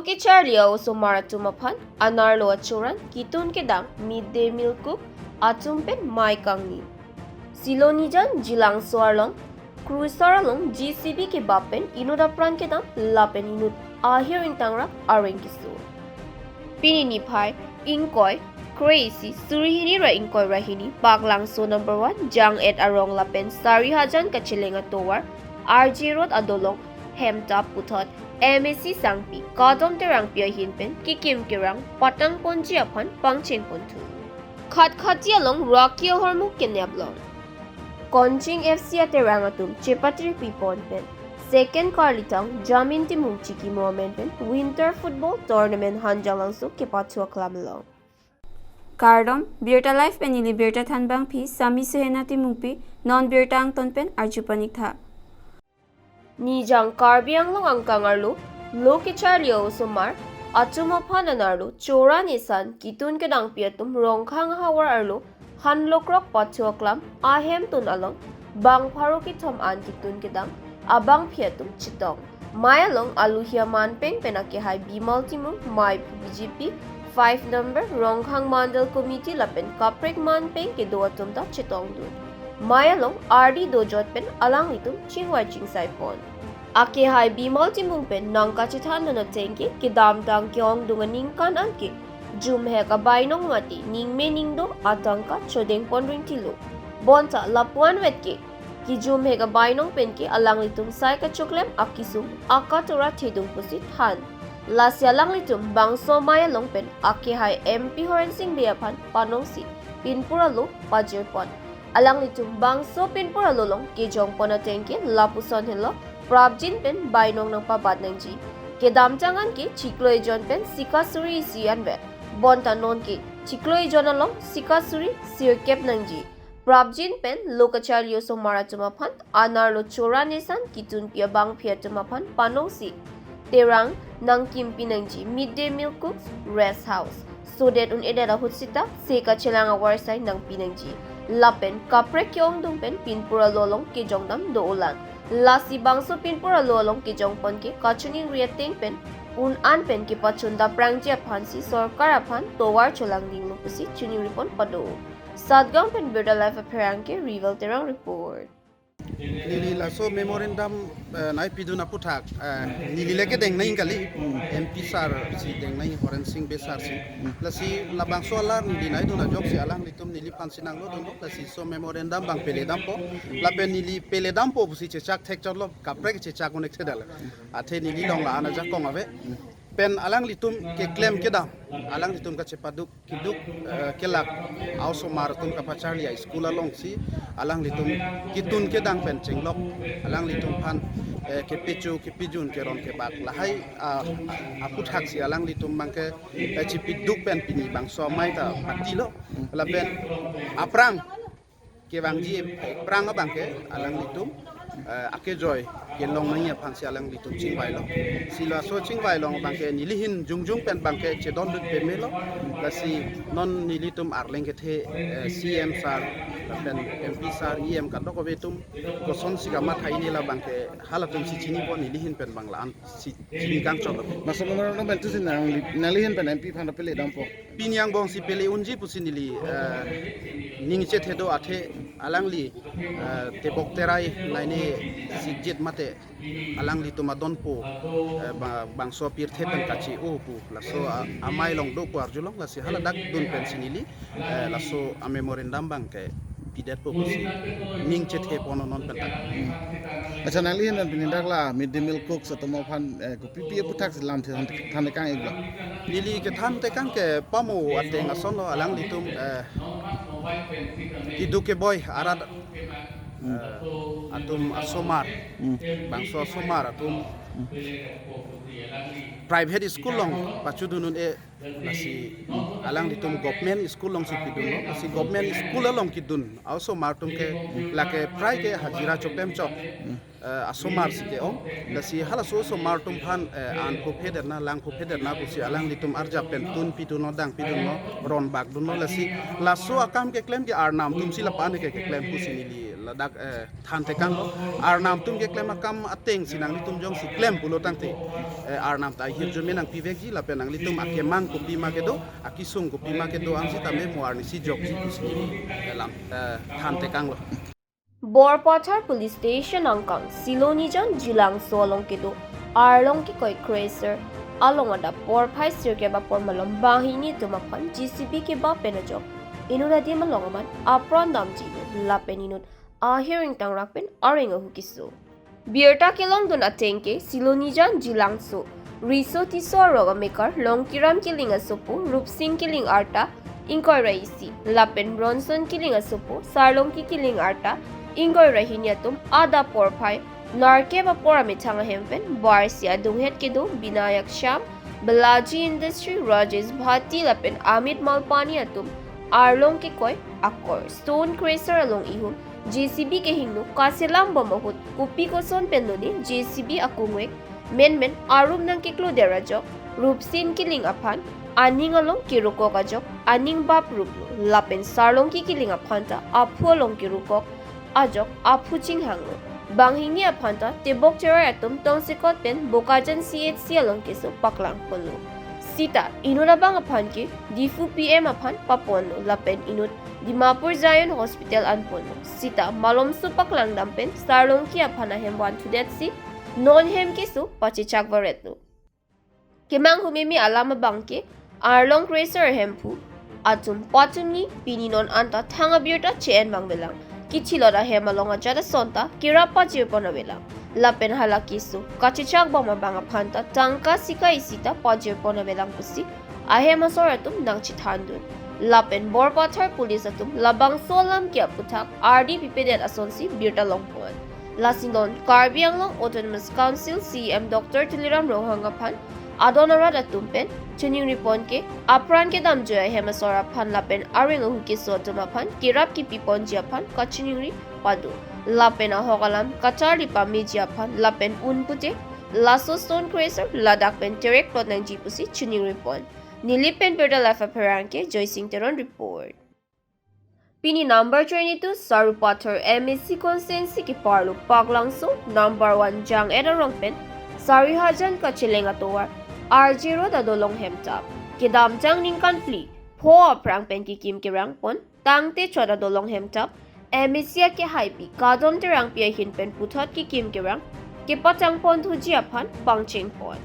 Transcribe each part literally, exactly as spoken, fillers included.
Kecharli a-osomar atum aphan anerlo achoran, ketun kedang, mid day meal cook atum pen mei kangni. Silonijan Jilangso arlong Krusar along J C B kebap pen inut apran kedam lapen inut ahir ingtangrap areng keso. Pini niphai ingkoi kre-isi suri hini ra ingkoi ra hini Baklangso number one Jang-et arong lapen Sarihajan kacheleng atovar R J Road adolong hemtap puthot M A C sangpi Kadom Terangpi ahin pen kekim kerang patang ponji aphan pangcheng ponthu. Khatkhati along Rocky ahormu kenep long. Konching F C aterang atum chepatri pipon pen second karlitang Jamin Timung chikimo amen pen Winter Football Tournament Hanjanglangso kepathu aklam long. Kardom, Birta Live pen neli birta thanbangpi Sami Suhena Timungpi, non birta angton pen arju paniktha. Nijang Karbi Anglong angkang arlo, lo kecharli a-osomar atum aphan anerlo choran esan ketun kedangpi atum Rongkhang ahavar arlo hanlokrok pathu aklam ahemtun along bang pharo kethom an ketun kedang abangpi atum chetong. Mei along aluhi aman peng pen akehai Bimal Timung, meiphu B J P five number Rongkhang Mandal Committee lapen kaprek man peng kedo atum ta chetongdun. Mei along ardi dojot pen alanglitum chingvai chingsai pon. Akehai Bimal Timung pen nangkachethandun atengke kedamtang ke-ongdung aningkan anke jumhek abainong mate ningme ningdo atangka chodeng pon ringtilo. Bonta lapu-anvet ke kejumhek abainong penke alanglitum sai kachoklem akesung akatora thedung pusi than. Lasi alanglitum bangso mei along pen akehai M P Horen Sing Bey aphan panongsi pinpur alo pajir pon. Alanglitum bangso pinpur alo along kejong pon atengke lapuson henlo prapjin pen bainong nangpabat nangji. Kedamtang anke chiklo ejon pen sika suri isi anvet. Bonta nonke chiklo ejon along sika suri sirkep nangji. Prapjin pen lo kacharli a-osomar atum aphan anerlo choran esan ketunpi abangpi atum aphan panongsi terang nangkimpi nangji mid day meal cooks rest house. Sodet un-edet ahut sita se kachelang avarsai nangpi nangji. Lapen kaprek ke-ongdung pen pinpur alo along kejongdam do-olang. Lasi bangso pinpur alo along kejong pon ke kachiningri ateng pen un-an pen kepachun daprangji aphansi sorkar aphan tovar cholang dinglo pusi chiningri pon pado. Satgaon pen Birta Live apherangke Rival Terang report. Neli laso memorandum, eh, nangpidun aputhak, eh, neli le kedeng nangji kali, M P sir si deng nangji, Horen Sing Bey sir si. Lasi labangso alar neli nangdun ajoksi alanglitum neliphansi nanglodunlo, lasi laso memorandum abang peledampo. Lapen neli peledampo pusi chechak thekchotlo, kaprek chechak un-ek thedal. Athe neli along la-an ajakong ave. Pen alanglitum keklem kedam, alanglitum kachepaduk keduk, eh, kelak a-osomar atum kapacharli a-school alongsi alanglitum ketun kedang pen chenglok, alanglitum aphan, eh, kepecho kepejun keron kebak lahai, ah, aputhak si alanglitum abangke, eh, chepiduk pen pini bangso amei ta patilo. Lapen aphrang kevangji aphrang abangke alanglitum, eh, akejoi kelong nangji aphansi alanglitum chingvailo. Si laso chingvai along abangke neli ahin jongjong pen abangke chedondun pemelo. Lasi non nelitum arleng kethe, eh, C M sir, lapen M P sir, E M kadokave atum kosonsi kamatha ini la abangke halatumsi chinipon, neli ahin pen abang la-ansi chini kangchotlo. Laso memorandum pen tusi nangli, nangli ahin pen M P aphan ta peledampo. Pini angbongsi pele unji pusi neli, eh, ning chethedo athe alangli, eh, tebok terai laine sikjit mate alanglitum adonpo, eh, ba-, bangso pirthe pen kachi-o pu laso a-, amei along do pu arjulong, lasi haladak dun pensi neli, eh, laso amemorandum abangke pidetpo pusi ning chethe pon non pen ta. Accha, nangli ahin pen pini dak la mid day meal cooks atum aphan, eh, kopipi aputhak si lam than, than kang-iklo? Neli kethan tekang ke pamo ateng asonlo, alanglitum, eh, keduk keboi arat, eh, atum asomar, bangso asomar atum private school along pachudun un-e, lasi alanglitum government school alongsi pidunlo, lasi government school along kedun a-osomar atum ke lake prai ke hajira chokdem chok, eh, eh, asomar si ke-ong. Lasi halaso asomar atum aphan, eh, an kophe detna, lang kophe detna pusi alanglitum arjap pen tun pidunlo, dang pidunlo, ron bak dunlo. Lasi laso akam keklem ke arnam atum si lapu-an ke keklem pusi neli ladak, eh, than tekanglo. Arnam atum keklem akam ateng si nanglitum jongsi klem pulo tangte, eh, arnam ta hirjume nangpivekji lapen nanglitum akemang kopima kedo, akesung kopima kedo an sitame mo arnisi jokji pusi neli, eh, lam, eh, than tekanglo. Borpathar Police Station angkang Silonijan Jilangso along kedo arlong kekoi Crusher along adap porphai sirkep apor malom banghini atum aphan J C B kebap pen ajok inut adim along aman apran damji lapen inut ahir ingtangrak pen areng ahu keso. Birta kelongdun ateng ke Silonijan Jilangso, Riso Tisso arok amekar Longkiram Killing asopo, Rupsing Killing arta ingkoi ra isi, lapen Bronson Killing asopo, Sarlongki Killing arta ingkoi ra hini atum adap porphai nerkep apor amethang ahem pen barsi adunghet kedo Binayak Shyam, Balaji Industry, Rajesh Bhati lapen Amit Malpani atum arlong kekoi akor Stone Crusher along ihum J C B kehingno kaselam bom ahut kopi koson pen lone J C B akungvek menmen arum nangkeklo der ajok Rupsing Killing aphan aning along kerukok ajok aning bap ruplo lapen Sarlongki Killing aphan ta aphu along kerukok ajok aphu chinghanglo. Banghini aphan ta tebok cherai atum tongsekot pen Bokajan C H C along keso paklang ponlo. Sita inut abang aphan ke Diphu P M aphan paponlo lapen inut Dimapur Zion Hospital an ponlo. Sita malomso paklang dam pen Sarlongki aphan ahem vanthudet si non hem keso pachechak varetlo. Kemang humeme alam abang ke arlong Crusher ahemphu atum patumni pini non anta thang abirta che-en vangvelang. Kithilot ahem along ajat ason ta kerap pajir pon avelang. Lapen hala keso kachechak bom abang aphan ta tangka sika isi ta pajir pon avelang pusi ahem asor atum nangchethandun. Lapen Borpathar Police atum labangso alam ke aputhak ardi pipedet asonsi birta longpon. Lasi non Karbi Anglong Autonomous Council C E M Doctor Tuliram Ronghang aphan adon arat atum pen chiningri pon ke apran kedamjoi ahem asor aphan lapen areng ahu keso atum aphan kerap kipi ponji aphan kachiningri pado. Lapen ahok alam kacharli pameji aphan lapen un pute laso Stone Crusher ladak pen terek plot nangji pusi chiningri pon. Neli pen Birta Live apherangke Joy Singh Teron report. Pini number twenty-two Sarupathar M A C constituency keparlo Paklangso number one Jang-et arong pen Sarihajan kacheleng atovar R J Road adolong hemtap kedamtang ningkan phli pho aphrang pen kekim kerang pon tangte chot adolong hemtap M A C akehaipi Kadom Terangpi ahin pen puthot kekim kerang kepachang pon thuji aphan pangcheng pon.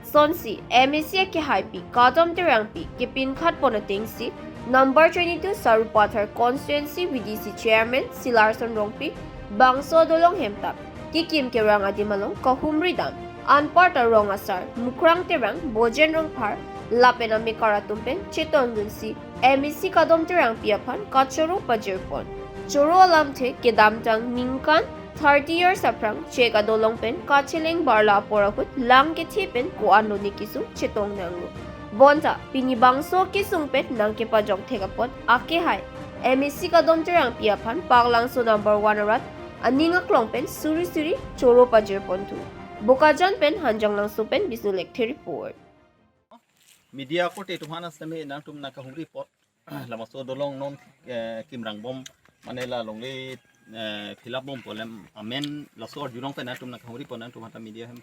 Sonsi M A C akehaipi Kadom Terangpi kepinkhat pon atengsi number twenty-two Sarupathar constituency V D C chairman Silarson Rongpi bangso adolong hemtap kekim kerang adim along kahumri dam anparta rong asar Mukrang Terang, Bojen Rongphar lapen amekar atum pen chetongdunsi M A C Kadom Terangpi aphan kachoro pajir pon. Choro alamthe kedamtang ningkan thirty years aphrang chek adolong pen kacheleng barla apor ahut lang kethe pen ko-an lone kesung chetong nanglo. Bonta pini bangso kesung pen nangkepajok thek apot akehai M A C Kadom Terangpi aphan Paklangso number one arat aning aklong pen suri suri choro pajir pon thu. Bokajan pen Hanjanglangso pen Bisnu Lekthe report. Media korte atum aphan sitame nangtum nangkahumri apot labangso adolong non, eh, kimrang bom mane la longle, eh, fill up bom pu alam amen laso arjulong pen nangtum nangkahumri apot nangtum aphan ta media hem,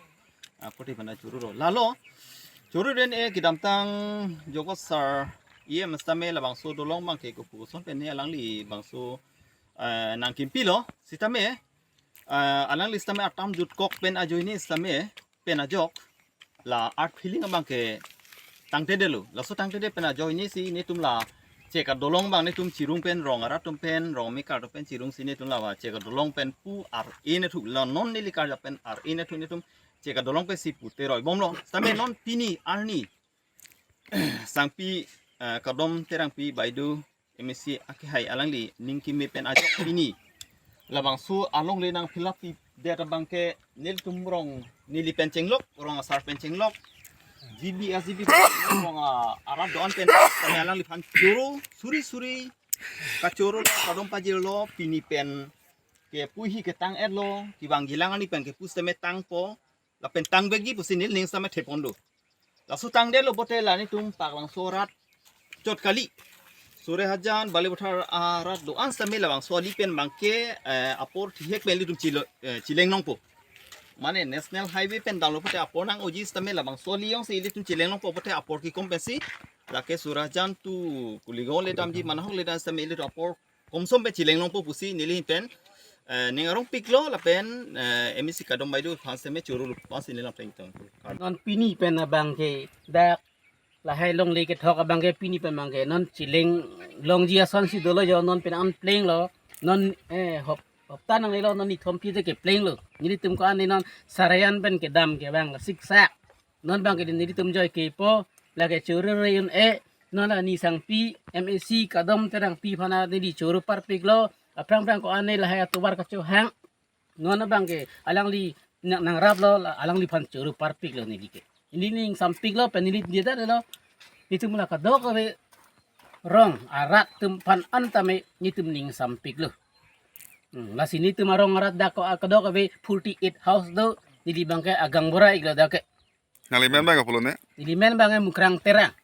ah, korte aphan choro ro. Lalo choro den e kedamtang Jogos sir E M sitame labangso adolong abang ke kopuson pen ne alangli bangso, eh, nangkimpilo sitame, eh, alangli sitame atam jutkok pen ajoine sitame pen ajok la earth filling abang ke tangtedetlo. Laso tangtedet pen ajoine si netum la chek adolong abang netum chirung pen rong arat atum pen rong amekar atum pen chirungsi netum la va chek adolong pen pu ar-e ne thu la non neli karjap pen ar-e ne thu netum chek adolong pensi pu teroi bomlo. Sitame non pini arni sangpi, eh, Kadom Terangpi baideo M A C akehai alangli ning keme pen ajok pini labangso alongle nang fill up pidet abang ke nelitum rong neli pen chenglok, rong asar pen chenglok, G B, S G B pen rong, ah, arat do-an pen kami alangliphan choro suri suri kachoro lo, kadom pajirlo, pini pen Kepuihi ketang-etlo, kevang kelang arni pen kepu sitame tangpo, lapen tang vekji pusi neli ning sitame thepon do. Laso tangdetlo pote la nelitum Paklangso arat chot kali. Sore Hajan, Balipathar arat do-an sitame labangso ali pen abangke, eh, apor thihek pen ilitum chilo-, eh, chileng longpo. Mane National Highway pen damlo pote apor nang-oji sitame labangso ali jongsi ilitum chileng longpo pote apor kekom pensi. Lake Sore Hajan to Kuligaon le damji, Manahok le dam sitame ilitum apor komsom pen chileng longpo pusi neli pen, eh, ning arongpiklo lapen, eh, M A C kadom baidu aphan sitame choro lo pusi neli lam teng tong. Non pini pen abangke dak lahai longle kethok abangke pini pen abangke non chileng longji asonsi dolo jo, non pen an plenglo. Non, eh, hop, hopta nangnelo, non nithom pi te keplenglo. Nelitum ko-an non Sarayan pen kedam kevang siksak. Non abangke nelitum joike po, lake choro re un-e, non la Nisangpi, M A C kadom Terangpi aphan neli choro parpiklo, aphrang phrang ko-an lahai atovar kachohang. Non abangke alangli nang, nangraplo, la alangliphan choro parpiklo neli ke. Neli ning sampiklo, pen neli dia ta lo. Nelitum la kadokave rong arat atum aphan an tame nelitum ning sampiklo. Hmm, lasi nelitum arong arat dak ko kadokave forty-eight house do, neli abangke agang bora iklo dak ke. Nangli men abang apolone? Neli men abangke Mukrang Terang.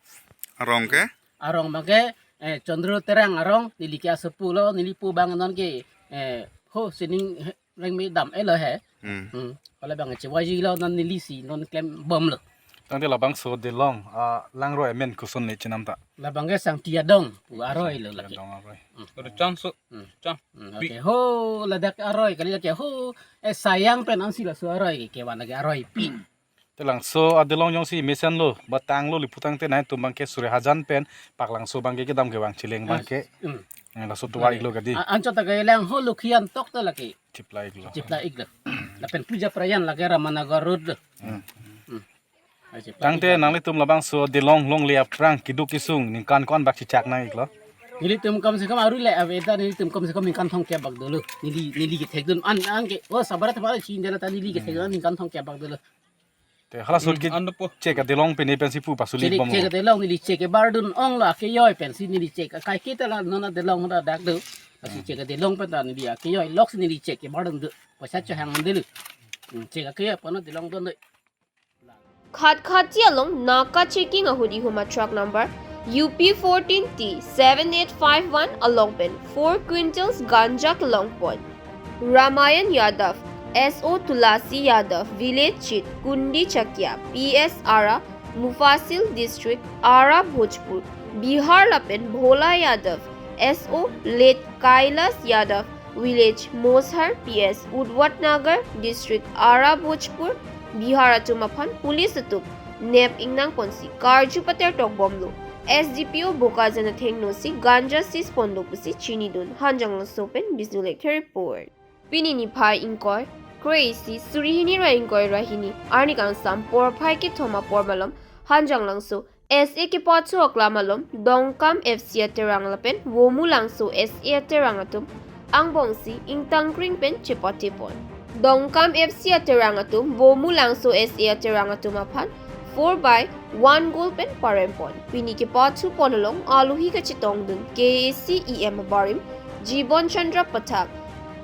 Arong ke? Arong abangke, eh, Chandro Terang arong, neli ke asopulo, neli pu abang non ke, eh, ho sining he, rengme dam-etlo he. Hmm. Hmm. Hala abangke chewajilo non nelisi, non klembomlo. Tangte labangso Dilong, ah, langroi amen koson ne chenam ta? Labangke Sangti Adong pu aroilo lake. Dilong aroi. Hmm. Ada chance. Hmm. Chang. Hmm, Pi. Oke. Ho, ladak aroi kali lake ho. Eh, Sayang pen ansi laso aroi ke, kevan lake aroipi. Te langso aDilong jongsi mesenlo, batanglo, liputang te nangtum abangke Sore Hajan pen Paklangso abangke kedam kevang chileng abangke. Hmm. Eh, laso tuwa iklo kadi. A-, anchot ta kelang ho Lokhian tok ta lake. Chipla iklo. Chipla iklo. Lapen Puja Prayan lake Ramanagar Road lo. Hmm. Hmm. Ai, chipla Tangte iklo. Nanglitum labangso Dilong longle aphrang keduk kesung ningkan ko-an bak chechak nang iklo? Nelitum kam se kam aru le ave ta nelitum kam se kam ningkan thomkep bak dolo. Neli, neli kethekdun an, an ke, oh, sabar ta bala chin dela ta neli kethekdun ningkan thomkep bak dolo. Te hala sut ke Hmm, ando po. Chek aDilong pen ne pensi pu pasulit Chek, bom. Chek aDilong neli chek kebardun onglo akejoi pensi neli chek. Akai kita la non aDilong da dak do. Lasi chek aDilong pen ta neli akejoi loksi neli chek kebardun do. Paisa chohang dulu. Hmm, chek akejoi pen aDilong don do. Khatkhati along naka checking ahut ihum a truck number U P fourteen T seven eight five one along pen four quintals ganja kelongpon. Ramayan Yadav, S O Tulasi Yadav, Village Chit, Kundi Chakia, P S Ara, Mufasil District, Ara Bhojpur, Bihar lapen Bhola Yadav, S O Late Kailas Yadav, Village Mosar, P S Udwat Nagar, District Ara Bhojpur, Bihar atum aphan police atum nep ingnang ponsi karju pater tokbomlo. S D P O Bokajan athengno si ganja seize ponlo pusi chinidun. Hanjanglangso pen Bisnu Lekthe report. Pini niphai ingkoi, kre-isi, suri hini ra ingkoi ra hini, arni kangsam porphai kethom apor malom, Hanjanglangso S A kepathu aklam alom, Dongkam F C aterang lapen Vomulangso S A aterang atum angbongsi ingtangkring pen chepatepon. Dongkam F C aterang atum Vomulangso S A aterang atum aphan four by one goal pen parempon. Pini kepathu pon along alohi kachetongdun K A C E M abarim Jibon Chandra Pathak,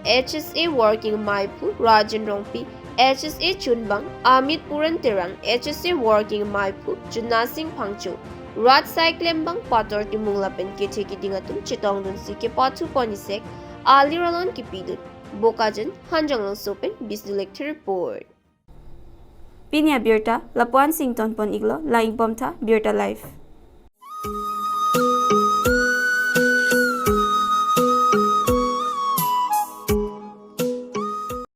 H S A working meiphu Rajen Rongpi, H S A chunbang Amit Puran Terang, H S A working meiphu Juna Singh Phangcho, rat saiklembang Pator Timung lapen kethe keding atum chetongdunsi kepathu pon isek alir alon kepidun. Bokajan, Hanjanglangso pen Bisnu Lekthe report. Pini abirta lapu-an si ingtonpon iklo, lang-ikbomtha Birta Live.